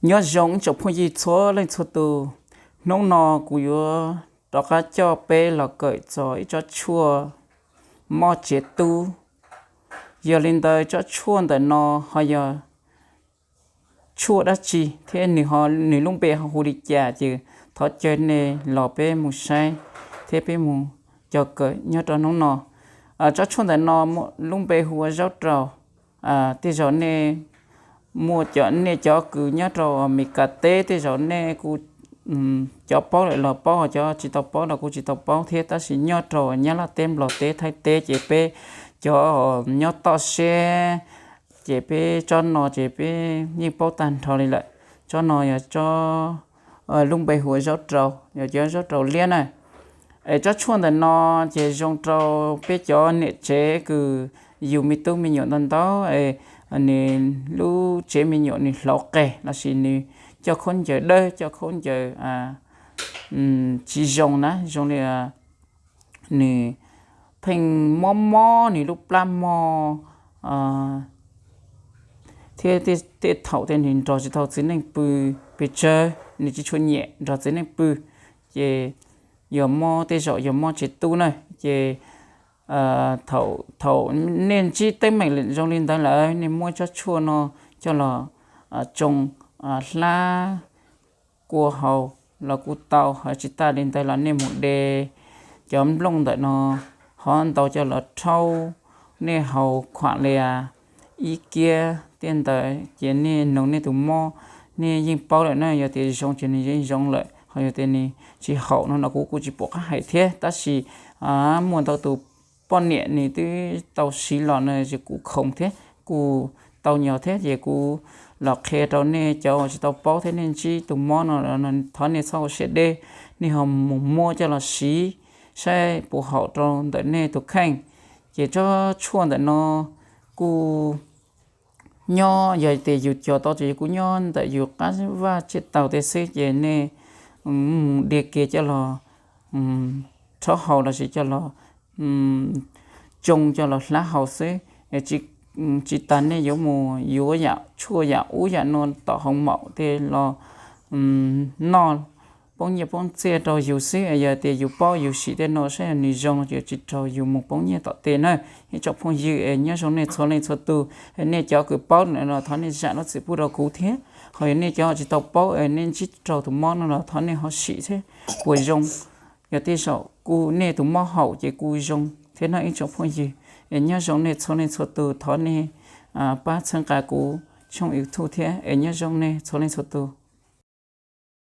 Nyob zoo ib tsoom phooj ywg txhua leej txhua tus, hnub no kuv yuav rov qab coj peb los kawm txog ib tsob tshuaj mob tsev tub. Yog li ntawd tsob tshuaj ntawm no ho yog tshuaj dab tsi thiab nws lub npe ho hu li cas ces thov caw nej los peb mus saib thiab peb mus cog kawm nyob rau hnub no. Tsob tshuaj ntawm no lub npe hu ua zaub rau. Tej zaum nej muaj cov, nej cov kws nyob rau Amelikas teb tej zaum nej kuj, cov paub lawm los paub, cov tsis tau paub los kuj tsis tau paub thiab, tab sis nyob rau Nyab Laj teb, Nplog teb, Thaib teb ces peb cov nyob toj siab ces peb tsob no ces peb yeej paub tag nrho li lawm. Tsob no yog tsob, lub npe hu ua zaub rau, yog cov zaub rau liab na. Es tsob tshuaj ntawm no ces zoo rau peb cov niam tsev kws yus me tub me nyuam ntau ntau, nws lub tsev me nyuam nws hlauv qes lossis nws coj khaub ncaws dawb, coj khaub ncaws tsis zoo na, zoo li nws pheej mob mob nws lub plab mog, thiab tej thaum tej nws nrog tsis tau txiv neej pw, pes tsawg nws tsis tshua nyiam nrog txiv neej pw, ces yog mob, tej zaum yog mob tsev tub na. Ces thaum nej ntsib teeb meem zoo li ntawd lawm, nej muab tsob tshuaj no coj los tsoo hlab kua haus los kuj tau, ho tsis tas li ntawd los nej mus de cov nplooj ntawm no ho ntau coj los rhaub, nej haus khuam li ib kiab tej ntawd ces nej noog nej tus mob, nej yeej paub lawm na. Yog tias zoo ces nws yeej zoo lawm, ho yog tias nws tsis haum no los kuv kuj tsis pom qab hais thiab. Tab sis muaj ntau tus poj niam nws twb tau siv los no ces kuv khoom thiab kuv tau nyo thiab ces kuv los qhia rau nej cov uas tsis tau paub thiab nej ntsib tus mob no, thov nej txhob ua siab deb, nej ho mus muab coj los siv saib puas haum rau ntawm nej tus kheej. Ces tsob tshuaj ntawm no kuj nyob, yog tias yus cog tau ces kuj nyob ntawm yus qab vaj tsiaj taug tej xwb, ces nej mus de kiag coj los rhaub haus lossis coj los tsoo coj los hlab haus xwb. Tsis tas nej yuav mus yuav yam tshuaj yam ub yam no tom hoo maum tej los noj poob nyiaj poob txiaj rau yus xwb. Yog tias yus paub yus sim tej no saib nws zoo ces tsis raug yus mus poob nyiaj tom tej na. Ib tsoom phooj ywg es nyob zoo nej txhua leej txhua tus, nej cov kws paub lawm los thov nej zam lub txim pub rau kuv thiab. Ho yog nej cov tsis tau paub es nej ntsib raug tus mob no los thov nej ho sim thiab puas zoo. Yog tej zaum kuj nej tus mob haum ces kuj zoo thiab no ib tsoom phooj ywg. Es nyob zoo nej txhua leej txhua tus, thov nej pab txhawb nqa kuv tshooj YouTube thiab. Es nyob zoo nej txhua leej txhua tus.